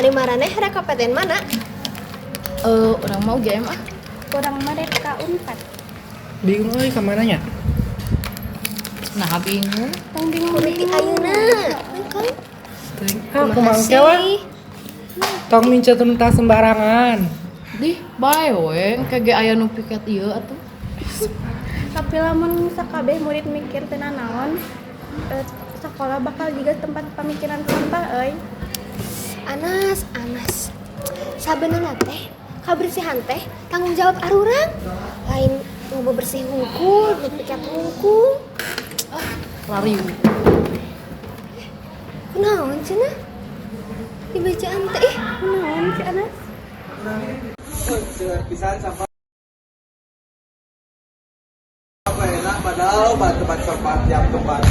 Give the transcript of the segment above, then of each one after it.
Ari maraneh rek ka PTN mana? Eh, urang mah UGM ah. Urang mah rek ka Unpad. Bingung euy ka mana nya? Nah, bingung. Tong bingung Mimiti ayeuna. Kan? Teuing. Ah, kumaha engke we? Tong miceun tuntas sembarangan. Dih, bae we, engke ge aya nu piket ieu atuh. Tapi lamun sakabeh murid mikir teu nanaon, sekolah bakal jiga tempat pamikiran sampah euy. Anas, Anas. Sabenerna teh kabersihan teh tanggung jawab arurang. Lain nu bebersih hungkul, nu piket hungkul. Lariu. Kunaon cenah? Dibacaan teh ih. Kunaon si Anas? Pisan sampah apa enak padahal loba tempat sampah tiap tempat.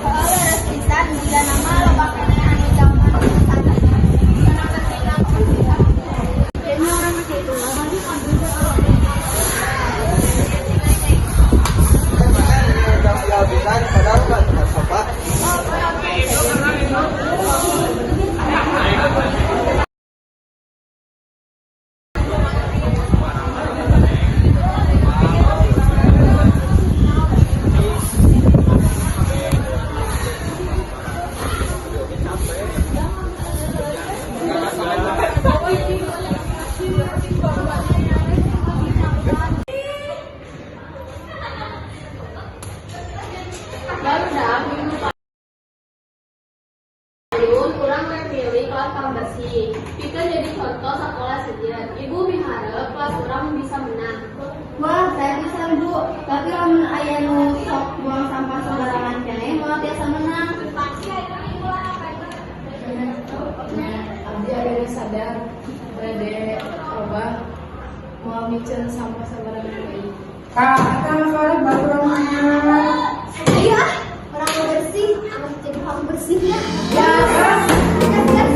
Leres pisan jigana mah loba keneh anu gampang sadar. Kayaknya orang masih itu. Sial pisan padahal loba tempat sampah. Barudak minggu payun urang rek milih kelas pambersih. Pikeun jadi contoh sakola sejen. Ibu miharep kelas urang bisa menang. Wah, saya bisa, Bu. Tapi lamun aya nu sok buang sampah sembarangan keneh moal tiasa menang. Nya, abdi ayeuna sadar bade robah moal miceun sampah sembarangan deui. Ah, eta sekolah batur mah. Ayo ah, urang mau bersih, amat jadi pembersihnya. Ya. Gas, gas.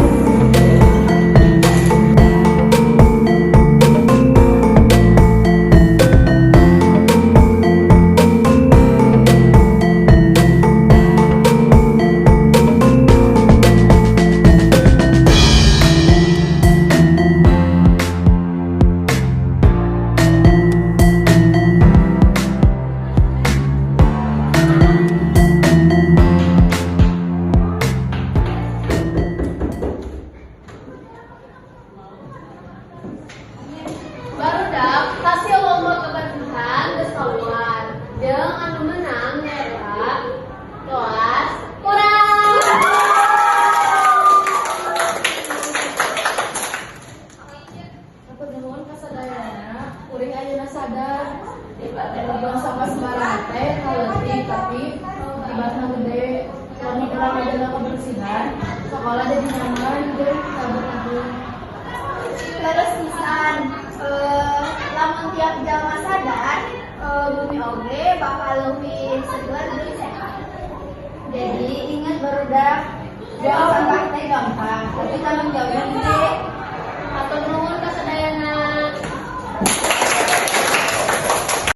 Barudak hasil lomba kebersihan geus keluar. Jeung anu menang nyaeta kelas urang. Hatur nuhun kasadayana, kuring ayeuna sadar buang sampah sembarangan teh kaleutik tapi akibatna gede. Lamun urang ngajaga kebersihan, sekolah jadi nyaman jeung saben tahun. Leres pisan. Lamun tiap jalma sadar, bumi oge bakal leuwih seger jeung sehat. Jadi ingat barudak, buang sampah teh gampang, tapi tanggung jawabnya.